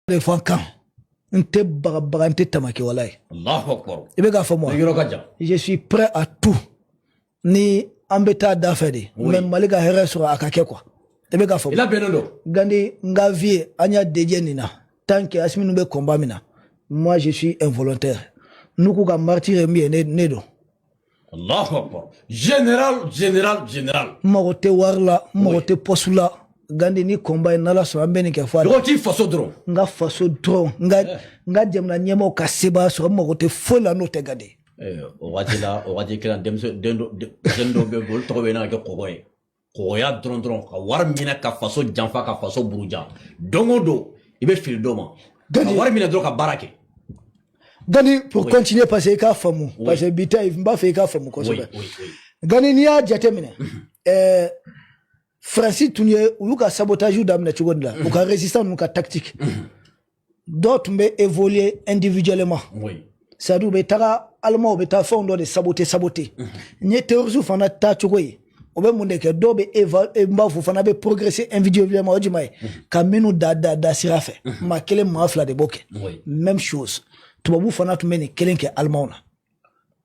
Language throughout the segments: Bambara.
De fɔ an kan, n tɛ bagabaga, n tɛ tamaki, walayi. Allahu akbar. I bɛ k'a faamu wa? Yɔrɔ ka jan. Je suis prêt à tout ni an bɛ taa da fɛ de, mais Mali ka hɛrɛ sɔrɔ, a ka kɛ quoi. I bɛ k'a faamu? I labɛnnen don. Gandi, n ka vie, an y'a dédié nin na. Tant que Asimi bɛ combat min na, moi je suis un volontaire. N'u k'u ka martyr ye min ye, ne don. Allahu akbar, général, général, général. N mago tɛ wari la, n mago tɛ poste la. Gandi, ni combat ye, n'Ala sɔnna, an bɛ nin kɛ fɔ a la. Dɔgɔ t'i faso dɔrɔn. N ka faso dɔrɔn, n ka jamana ɲɛmaaw ka sebaaya sɔrɔ. N mago tɛ foyi la n'o tɛ, Gandi. O waati la, o waati kelen, denmisɛn den dɔ, denmisɛnnin dɔw bɛ yen, olu tɔgɔ bɛ ɲini ka kɛ kɔgɔ ye. Kɔgɔya dɔrɔn dɔrɔn, ka wari minɛ, ka faso janfa, ka faso buruja. Don o don i bɛ fili dɔ ma ka wari minɛ dɔrɔn ka baara kɛ. Gani, pour continuer, parce que i k'a faamu, parce que bi ta, n b'a fɛ i k'a faamu kosɛbɛ. Gani, n'i y'a jateminɛ, Faransi tun ye u y'u ka sabotage daminɛ cogo di la, u ka résistance n'u ka tactique, dɔw tun bɛ évoluer individuellement, c'est à dire u bɛ taga Allemand, u bɛ taa fɛnw dɔ de saboter saboter. N ye terroriste fana taa cogo ye, o bɛ mun de kɛ? Dɔw bɛ éva, n b'a fɔ, fana bɛ progresser individuellement. O jumɛn ye? Ka minnu da da da sira fɛ, maa kelen, maa fila de b'o kɛ. Même chose, tubabu fana tun bɛ nin kelen kɛ Allemand na.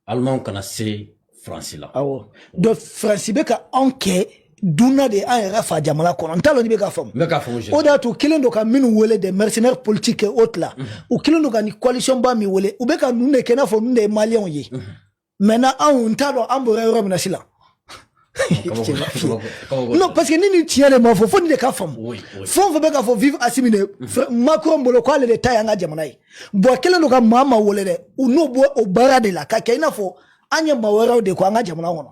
Allemand kana se Faransi la. Awɔ, donc Faransi bɛ ka anw kɛ dunna de an yɛrɛ fa jamana kɔnɔ. N t'a dɔn n'i bɛ ka faamu. N bɛ k'a faamu. O de y'a to u kɛlen don ka minnu wele des mercenaires politiques o tila, u kɛlen don ka ni coalition ba min wele, u bɛ ka ninnu de kɛ i n'a fɔ ninnu de ye Maliyɛnw ye. Maintenant, anw, n t'a dɔn an bɔra yɔrɔ min na sisan. Non, parce que ni nin tiɲɛ de ma fɔ, fo nin de ka faamu. Fɛn o fɛn bɛ k'a fɔ vive Assimi de, Macron bolo k'ale de ta y'an ka jamana ye. Bon, kɛlen don ka maa maa wele dɛ, u n'o bɔ o baara de la ka kɛ i n'a fɔ an ye maa wɛrɛw de ko an ka jamana kɔnɔ.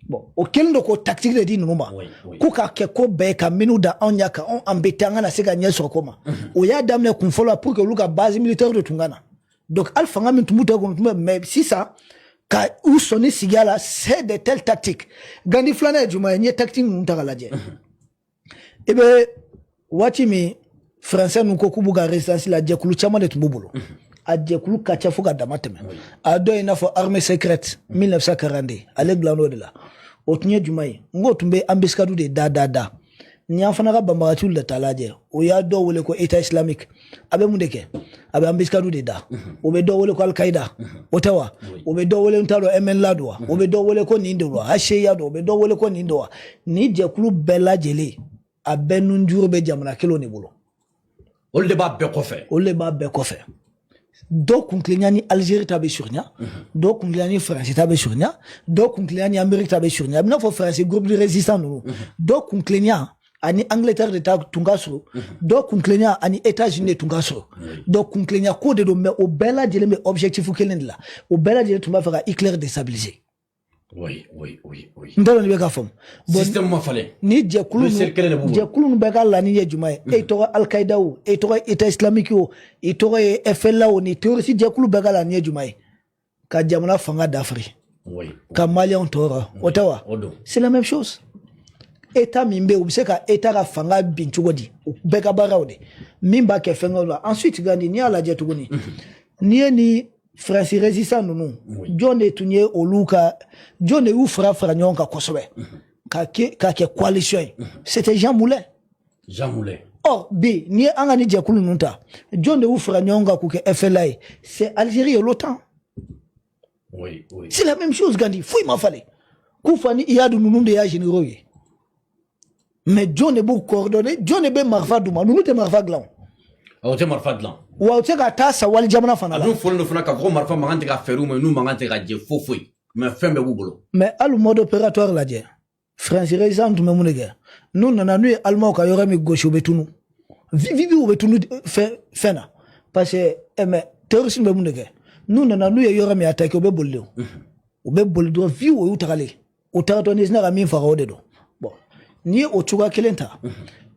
Bon, o kɛlen don k'o tactique de di ninnu ma, k'u ka kɛ ko bɛɛ ka minnu da anw ɲɛ kan, anw embêter, an kana se ka ɲɛ sɔrɔ ko ma. O y'a daminɛ kun fɔlɔ la pour que olu ka base militaire de tun ka na. Donc hali fanga min tun b'u tɛ kɔnɔ tun bɛ, mais sisan ka u sɔnni sigiya la, c'est de telles tactiques. Gandi, filanan ye jumɛn ye? N'i ye tactique ninnu ta k'a lajɛ, i bɛ waati min Français ninnu ko k'u b'u ka résistance la, jɛkulu caman de tun b'u bolo. A jɛkulu ka ca fo ka dama tɛmɛ. A dɔ ye i n'a fɔ armée secrète 1942, ale dilan de la. O tun ye jumɛn ye? N k'o tun bɛ embuscade de da da da. Ni an fana ka banbagaciw de ta lajɛ, o y'a dɔw wele ko État islamique. A bɛ mun de kɛ? A bɛ embuscade de da. O bɛ dɔw wele ko Al-Qaïda, o tɛ wa? O bɛ dɔw wele, n t'a dɔn, MNLA don wa? O bɛ dɔw wele ko nin de don wa? HCIA don? O bɛ dɔw wele ko nin don wa? Ni jɛkulu bɛɛ lajɛlen, a bɛɛ nunjuru bɛ jamana kelenw de bolo. Olu de b'a bɛɛ kɔfɛ. Olu de b'a bɛɛ kɔfɛ. Dɔw kuntilenya ni Algérie ta bɛ surunya, dɔw kuntilenya ni Faransi ta bɛ surunya, dɔw kuntilenya ni Amérique ta bɛ surunya. A bɛ n'a fɔ Faransi groupe de résistance ninnu, dɔw kuntilenya ani Angleterre de ta tun ka surun, dɔw kuntilenya ani États-Unis de tun ka surun. Donc kuntilenya ko de don, mais o bɛɛ lajɛlen bɛ objectif kelen de la. O bɛɛ lajɛlen tun b'a fɛ ka Hitler déstabiliser. N t'a dɔn n'i bɛ ka faamu. Bon, système ma falen. Ni jɛkulu Logiciel kelen de b'u bolo. Jɛkulu ninnu bɛɛ ka laɲini ye jumɛn ye? E tɔgɔ Al-Qaïda o, e tɔgɔ État islamique o, i tɔgɔ ye FLA o, ni terroriste jɛkulu bɛɛ ka laɲini ye jumɛn ye? Ka jamana fanga dafiri, ka Maliyɛnw tɔɔrɔ, o tɛ wa? O don. C'est la même chose. État min bɛ yen, u bɛ se ka État ka fanga bin cogo di? U bɛɛ ka baaraw de min b'a kɛ fɛnkɛw la. Ensuite, Gandi, n'i y'a lajɛ tuguni, n'i ye ni Faransi résistant ninnu, jɔn de tun ye olu ka, jɔn de y'u fara fara ɲɔgɔn kan kosɛbɛ ka kɛ coalition ye? C'était Jean Moulin. Jean Moulin. Ɔ bi, n'i ye an ka ni jɛkulu ninnu ta, jɔn de y'u fara ɲɔgɔn kan k'u kɛ FLA ye? C'est Algérie et l'OTAN. C'est la même chose, Gandhi. Foyi ma falen. K'u fa ni Iyad ninnu de y'a généraux ye, mais jɔn de b'u coordonner? Jɔn de bɛ marifa d'u ma? Ninnu tɛ marifa dilan o. O tɛ marifa dilan. Wa u tɛ se ka taa sa wali jamana fana A la. dun fɔlen don fana k'a fɔ ko marifa mankan tɛ ka feere u ma, n'u mankan tɛ ka jɛ foyi foyi, mais fɛn bɛɛ b'u bolo. Mais hali mode opératoire lajɛ, Faransi résistant tun bɛ mun de kɛ? N'u nana, n'u ye Allemand ka yɔrɔ min gosi, u bɛ tunu vivi, u bɛ tunu fɛn fɛn na, parce que mais terroriste bɛ mun de kɛ? N'u nana, n'u ye yɔrɔ min attaqué, u bɛ boli de. O u bɛ boli dɔrɔn vi, o y'u tagalen, u tagatɔ ni sina ka min faga, o de don. Bon, n'i ye o cogoya kelen ta,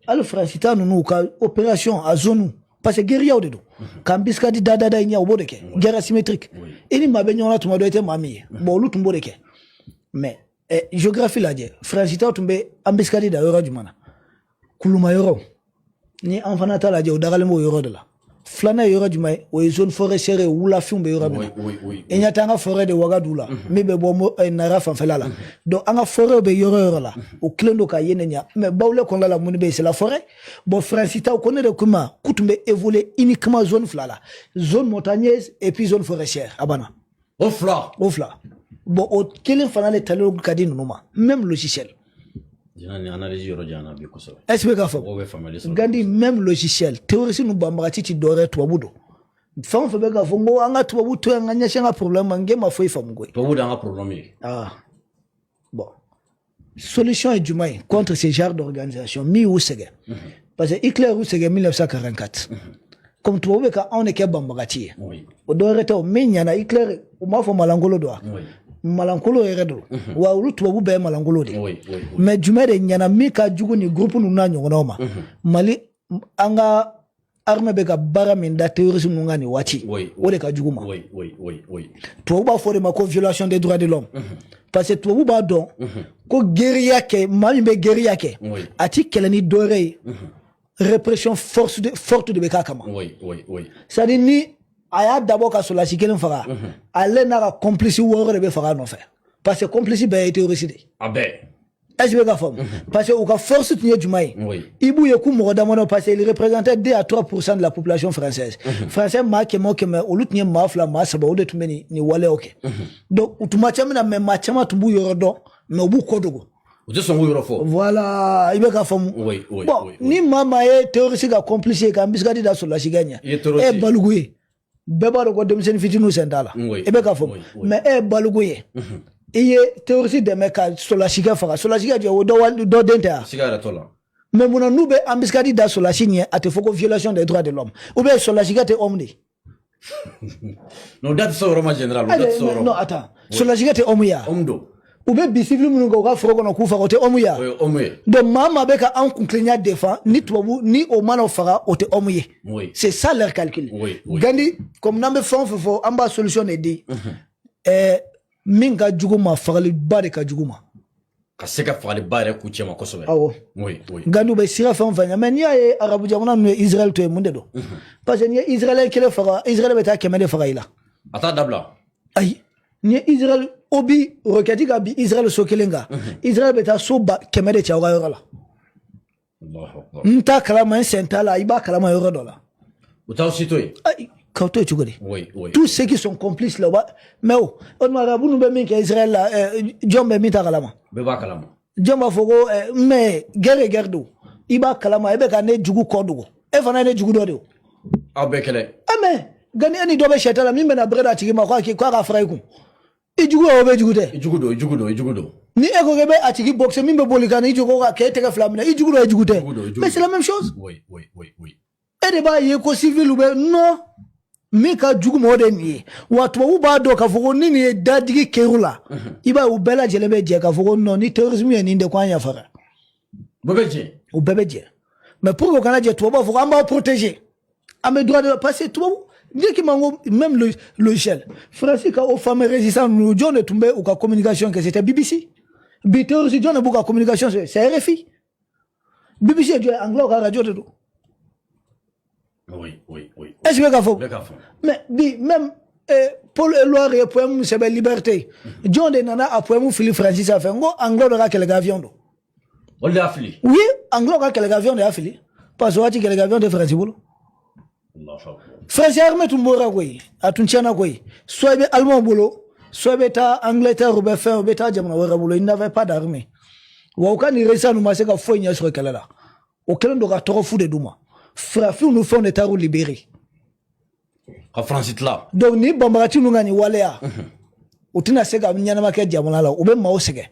hali Faransi ta ninnu ka opération a zone, parce que guérillaw de don, ka embuscade da da da i ɲɛ, u b'o de kɛ, guerre asymétrique. I ni maa bɛ ɲɔgɔn na tuma dɔ, i tɛ maa min ye. Bon, olu tun b'o de kɛ. Mais géographie lajɛ, Faransi ta tun bɛ embuscade da yɔrɔ jumɛn na? Kuluma yɔrɔ. Ni an fana ta lajɛ, o dagalen b'o yɔrɔ de la. Filanan ye yɔrɔ jumɛn ye? O ye zone forestière ye, wulafinw bɛ yɔrɔ min na. I ɲɛ tɛ an ka forêt de Wagadu la, min bɛ bɔ Nara fanfɛla la. Donc an ka forêt bɛ yɔrɔ yɔrɔ la, o kelen don ka yen de ɲa. Mais Bawule kɔnɔna la, mun de bɛ yen? C'est la forêt. Bon, Faransi taw ko ne de ko ma k'u tun bɛ évoluer uniquement zone fila la, zone montagneuse et puis zone forestière. A banna. O fila. O fila. Bon, o kelen fana de talen ka di ninnu ma, même logiciel. Jina ni analyse yɔrɔ jan na bi kosɛbɛ. Est ce que k'a fɔ? Mɔgɔw bɛ faamuyali sɔrɔ. Gandi, même logiciel. Terroriste nu banbagati ti dɔwɛrɛ, tubabu don. Fɛn o fɛn bɛ k'a fɔ n ko an ka tubabu to yan, ka ɲɛsin an ka problème ma, n k'e ma foyi faamu koyi. Tubabu de y'an ka problème ye. Ah bon, solution ye jumɛn ye contre ce genre d'organisation min y'u sɛgɛn? Parce que Hitler y'u sɛgɛn 1944, comme tubabu bɛ ka anw de kɛ banbagati ye. O dɔwɛrɛ tɛ, o min ɲɛna Hitler, u m'a fɔ malankolo don wa? Malankolo yɛrɛ don wa, olu tubabu bɛɛ ye malankolo de. Mais jumɛn de ɲɛna min ka jugu ni groupe ninnu n'a ɲɔgɔnnaw ma? Mali, an ka armée bɛ ka baara min da terroriste ninnu kan nin waati, o de ka jugu ma. Tubabu b'a fɔ o de ma ko violation des droits de l'homme, parce que tubabu b'a dɔn ko guérilla kɛ, maa min bɛ guérilla kɛ, a ti kɛlɛ ni dɔwɛrɛ ye, répression force de, forte de bɛ k'a kama. C'est à dire, ni a y'a dabɔ ka sɔrɔdasi kelen faga, ale n'a ka complice wɔɔrɔ de bɛ faga a nɔfɛ, parce que complice bɛɛ ye terroriste de ye. A bɛɛ. Est ce que ka faamu? Parce que u ka force tun ye jumɛn ye? I b'u ye k'u mɔgɔ damadɔ, parce que il représentait 2 à 3% de la population française. Français maa 100 o 100, olu tun ye maa fila, maa saba, o de tun bɛ nin waleyaw kɛ. Donc u tun ma ca min na, mais maa caman tun b'u yɔrɔ dɔn, mais u b'u kɔ dogo. U tɛ sɔn k'u yɔrɔ fɔ. Voilà, i bɛ ka faamu. Bon, ni maa maa ye terroriste ka complice ye ka embuscade da sɔrɔdasikɛ ɲɛ, e ye baliku ye. Bɛɛ b'a dɔn ko denmisɛnnin fitininw sen t'a la. I bɛ ka faamu? Mais e ye baliku ye, i ye terroriste dɛmɛ ka sɔrɔdasikɛ faga. Sɔrɔdasikɛ jɔ, o dɔ den tɛ wa? Siga yɛrɛ t'o la. Mais munna n'u bɛ embuscade da sɔrɔdasi ɲɛ, a tɛ fɔ ko violation des droits de l'homme? Ou bien sɔrɔdasikɛ tɛ homme de ye? Non, da tɛ se o yɔrɔ ma, général, o da tɛ se o yɔrɔ ma. Non, attends, sɔrɔdasikɛ tɛ homme ye wa? Homme don. U bɛ bi civil minnu kɛ u ka foro kɔnɔ k'u faga, o tɛ homme ye wa? O ye homme ye. Donc maa maa bɛ ka anw kuntilenya défend ni tubabu ni o mana o faga, o tɛ homme ye. C'est ça leur calcul. Gandi, comme n'an bɛ fɛn o fɛn fɔ, an b'a solution de di. Min ka jugu ma, fagaliba de ka jugu ma. Ka se ka fagaliba yɛrɛ k'u cɛ ma kosɛbɛ. Awɔ. Gandi, u bɛ sira fɛn o fɛn ɲɛ, mais n'i y'a ye arabu jamana ninnu ye Israël to yen, mun de don? Parce que n'i ye Israël kelen faga, Israël bɛ taa 100 de faga i la. A t'a dabila. Ayi, n'i ye Israël o bi roquette ka bi Israël so kelen kan, Israël bɛ taa so ba 100 de cɛ aw ka yɔrɔ la. N t'a kalama, n sen t'a la, i b'a kalama yɔrɔ dɔ la. U t'aw si to yen. Ayi, k'aw to yen cogo di? Tous ceux qui sont complices là, mais o tuma arabu ninnu bɛ min kɛ Israël la, jɔn bɛ min t'a kalama? Bɛɛ b'a kalama. Jɔn b'a fɔ ko mais guerre ye guerre don, i b'a kalama, e bɛ ka ne jugu kɔ dogo, e fana ye ne jugu dɔ de o. Aw bɛɛ kɛlɛ. Mais gani, e ni dɔ bɛ sɛ ta la, min bɛna bere d'a tigi ma k'a ka fara i kun, i jugu o bɛ jugu tɛ? I jugu don, i jugu don, i jugu don. Ni e ko k'e bɛ a tigi boxer, min bɛ boli kan i jugu ka k'e tɛgɛ fila minɛ, i jugu dɔ, i jugu tɛ? Mais c'est la même chose. E de b'a ye ko civil bɛ non, min ka jugu ma, o de ye nin ye wa. Tubabu b'a dɔn k'a fɔ ko ni nin ye dadigi kɛr'u la, i b'a ye u bɛɛ lajɛlen bɛ jɛ k'a fɔ ko non, ni terrorisme ye nin de ko an yafara. Bɛɛ bɛ jɛ. U bɛɛ bɛ jɛ. Mais pour que o kana jɛ, tubabu b'a fɔ ko an b'aw protéger, an bɛ droit de, parce que tubabu ne k'i ma ko même le logiciel Faransi ka o fameux résistant ninnu, jɔn de tun bɛ u ka communication kɛ? C'était BBC. Bi terroriste, jɔn de b'u ka communication kɛ? C'est RFI. BBC ye jɔn ye? Anglais ka radio de don. Est-ce que k'a fɔ? Mais bi même Paul Éluard ye poème min sɛbɛn, Liberté, jɔn de nana a poème fili Faransi sanfɛ? N ko anglais dɔ ka kɛlɛkɛ avion don. Olu de y'a fili. Oui, anglais ka kɛlɛkɛ avion de y'a fili, parce que waati kɛlɛkɛ avion tɛ Faransi bolo. Faransi armée tun bɔra koyi, a tun tiɲɛna koyi. Soit i bɛ allemand bolo, soit i bɛ taa Angleterre, u bɛ fɛn, u bɛ taa jamana wɛrɛ bolo. Il n'avait pas d'armée. Wa u ka nin résistance ninnu ma se ka foyi ɲɛ sɔrɔ kɛlɛ la. O kɛlen don ka tɔgɔ fu de d'u ma. Farafinw ni fɛnw de taar'u libérer. Ka Faransi tila. Donc ni banbagati ninnu ka nin waleya, u tɛna se ka ɲɛnama kɛ jamana la, u bɛ maaw sɛgɛn.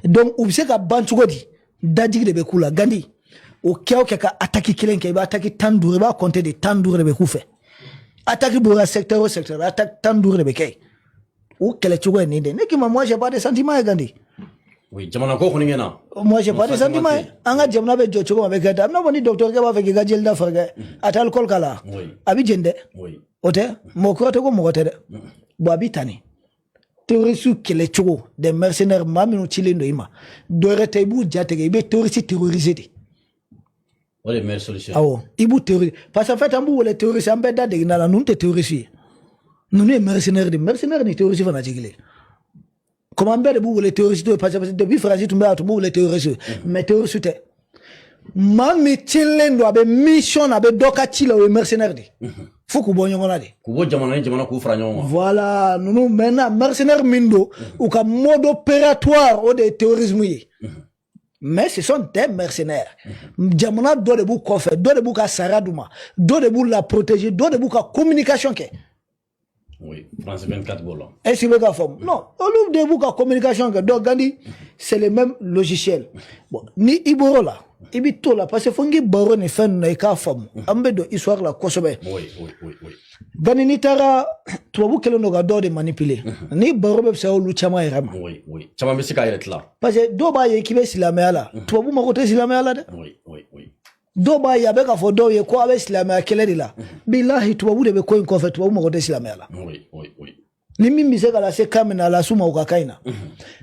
Donc u bɛ se ka ban cogo di? Dajigi de bɛ k'u la. Gandi, o kɛ o kɛ ka attaque kelen kɛ, i bɛ attaque 15, i b'a compter de, 15 de bɛ k'u fɛ. Attaque bɔra secteur o secteur, attaque 15 de bɛ kɛ yen. O kɛlɛ cogo ye nin de. Ne k'i ma, moi j'ai pas de sentiment ye, Gandi. Oui, jamana ko kɔni ɲɛna. Moi j'ai pas de sentiment ye. An ka jamana bɛ jɔ cogo min, a bɛ kɛ tan. A bɛ n'a fɔ ni docteur kɛ b'a fɛ k'i ka jeli da furakɛ, a tɛ alcool k'a la, a bɛ jeni dɛ. O tɛ mɔgɔ kura tɛ ko mɔgɔ tɛ dɛ. Bon, a bɛ tan de. Terroriste kɛlɛ cogo des mercenaires, maa minnu cilen don i ma, dɔ wɛrɛ tɛ, i b'u jatigɛ, i bɛ terroriste terroriser de. O de ye meilleure solution. Awɔ, i b'u terroriste, parce que en fait, an b'u wele terroriste, an bɛɛ da degina la. Ninnu tɛ terroriste ye, ninnu ye mercenaire de. Mercenaire ni terroriste fana tɛ kelen. Comme an bɛɛ de b'u wele terroriste, parce que depuis Faransi tun bɛ yan, a tun b'u wele terroriste, mais terroriste tɛ. Maa min cilen don, a bɛ mission na, a bɛ dɔ ka ci la, o ye mercenaire de. Fo k'u bɔ ɲɔgɔn na de. K'u bɔ jamana ni jamana, k'u fara ɲɔgɔn kan. Voilà, ninnu maintenant, mercenaire min don, u ka mode opératoire, o de ye terrorisme ye, mais ce sont des mercenaires. Jamana dɔ de b'u kɔfɛ, dɔ de b'u ka sara d'u ma, dɔ de b'u la protéger, dɔ de b'u ka communication kɛ. Oui, France 24 b'o la. Est-ce que bɛ ka faamu? Non, olu de b'u ka communication kɛ. Donc Gandhi, c'est le même logiciel. Bon, ni i bɔr'o la, i bɛ t'o la, parce que fo n k'i baro nin fɛn ninnu na, i k'a faamu. An bɛ don histoire la kosɛbɛ. Gandhi, n'i taara, tubabu kɛlen don ka dɔw de manipuler. Ni baro bɛ fisaya olu caman yɛrɛ ma. Oui oui caman bɛ se k'a yɛrɛ tila. Parce que dɔw b'a ye k'i bɛ silamɛya la, tubabu mako tɛ silamɛya la dɛ. oui oui oui Dɔw b'a ye, a bɛ k'a fɔ dɔw ye ko a bɛ silamɛya kɛlɛ de la. Bilahi, tubabu de bɛ ko in kɔfɛ, tubabu mako tɛ silamɛya la. oui oui oui Ni min bɛ se ka lase kan min na, a las'u ma u ka kan in na.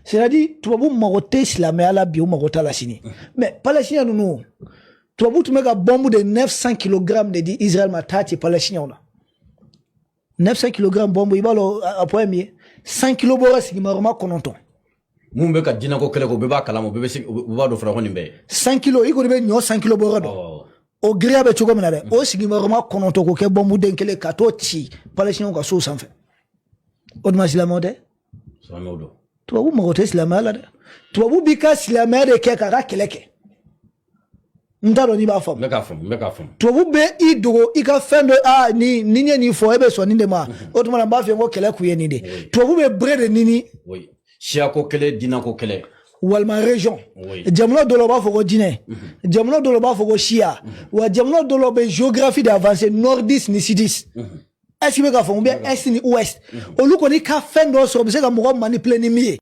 C'est à dire, tubabu mago tɛ silamɛya la bi, u mago t'a la sini. Mais Palestinien ninnu, tubabu tun bɛ ka bombe de 900 kg de di Israël ma, taa ci Palestinien na. 900 kg bombe, i b'a dɔn a poids ye min ye? 100 kilo bɔra sigimayɔrɔma 9. Mun bɛ ka jinɛko kɛlɛ kɛ, o bɛɛ b'a kalama, o bɛɛ bɛ se, u b'a dɔn fɔlɔ ko nin bɛɛ ye. 100 kilo, i kɔni bɛ ɲɔ 100 kilo bɔra dɔn. O giriya bɛ cogo min na dɛ, o sigimayɔrɔma 9 k'o kɛ bombe den kelen ka t'o ci Palestinien ka sow sanfɛ, o tuma silamɛw tɛ? Silamɛw don. Tubabu mago tɛ silamɛya la dɛ. Tubabu b'i ka silamɛya de kɛ k'a ka kɛlɛ kɛ. N t'a dɔn n'i b'a faamu. N bɛ k'a faamu, n bɛ k'a faamu. Tubabu bɛ i dogo i ka fɛn dɔ, aa, ni n ye nin fɔ, e bɛ sɔn nin de ma, o tuma na n b'a f'i ye ko kɛlɛ kun ye nin de. Tubabu bɛ bere de ɲini. Oui, siyako kɛlɛ, dinako kɛlɛ. Walima région. Jamana dɔw la, u b'a fɔ ko jinɛ, jamana dɔw la, u b'a fɔ ko siya, wa jamana dɔw la, u bɛ géographie de avancer, nordiste ni sudiste. Est ce que i bɛ k'a faamu? Ou bien est ni ouest. Olu kɔni ka fɛn dɔ sɔrɔ, u bɛ se ka mɔgɔ manipuler ni min ye.